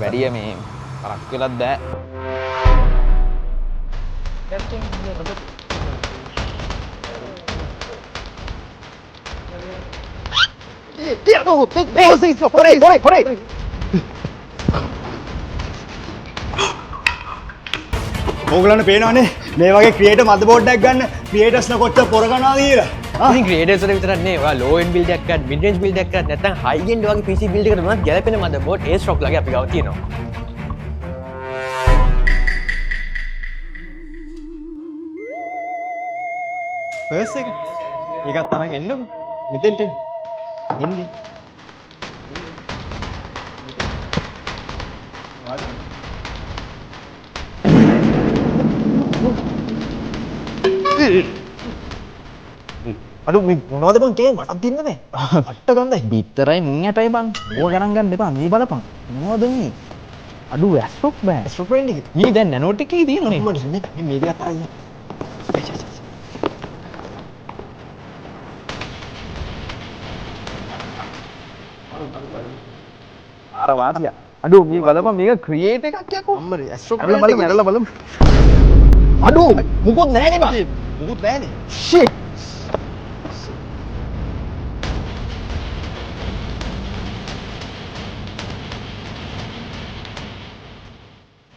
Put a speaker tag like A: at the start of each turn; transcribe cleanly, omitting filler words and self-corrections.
A: වැඩිය මේ පරක් වෙලත් බෑ.
B: ඕගලන්ට පේනවනේ මේ වගේ ක්‍රියේටර් මදර්බෝඩ් එකක් ගන්න ක්‍රියේටර්ස්ලා කොච්චර පොර කනවාද කියලා.
C: ඉතින් ක්‍රියේටර්ස් වල විතරක් නෙවෙයි, ඔයා ලෝ එන්ඩ් බිල්ඩ් එකක් කරත්, මිඩ් රේන්ජ් බිල්ඩ් එකක් කරත්, නැත්නම් හයි එන්ඩ් වගේ PC build එකකට වුණත් ගැලපෙන මදර්බෝඩ් ASRock ලගේ අපි ගාව තියෙනවා.
D: පර්ස් එක. ඒකත් අරන් එන්නකෝ. මෙතෙන්ට එන්න. එන්නේ. අඩු මේ මොනවද බං කේ මටත් දෙන්න බෑ. අට්ට ගන්දයි.
A: බිත්තරයි මුං ඇටයි බං. ඕක ගණන් ගන්න එපා. මේ බලපන්. මොනවද මේ? අඩු ඇස්රොක් බෑ.
D: ඇස්ට්‍රෝ බ්‍රෑන්ඩ් එක.
A: මේ දැන් නැනෝට් එකේ තියෙනනේ.
D: මට මේ මේ දෙකත් අරන් යන්න.
A: අර වාසිය. අඩු මේ බලපන් මේක ක්‍රියේට් එකක් යකෝ.
D: අම්මරේ ඇස්ට්‍රෝ
A: අරලා බලමු, අරලා බලමු. අඩු මුකුත් නෑනේ බං.
D: මුකුත් නෑනේ.
A: ෂිට්.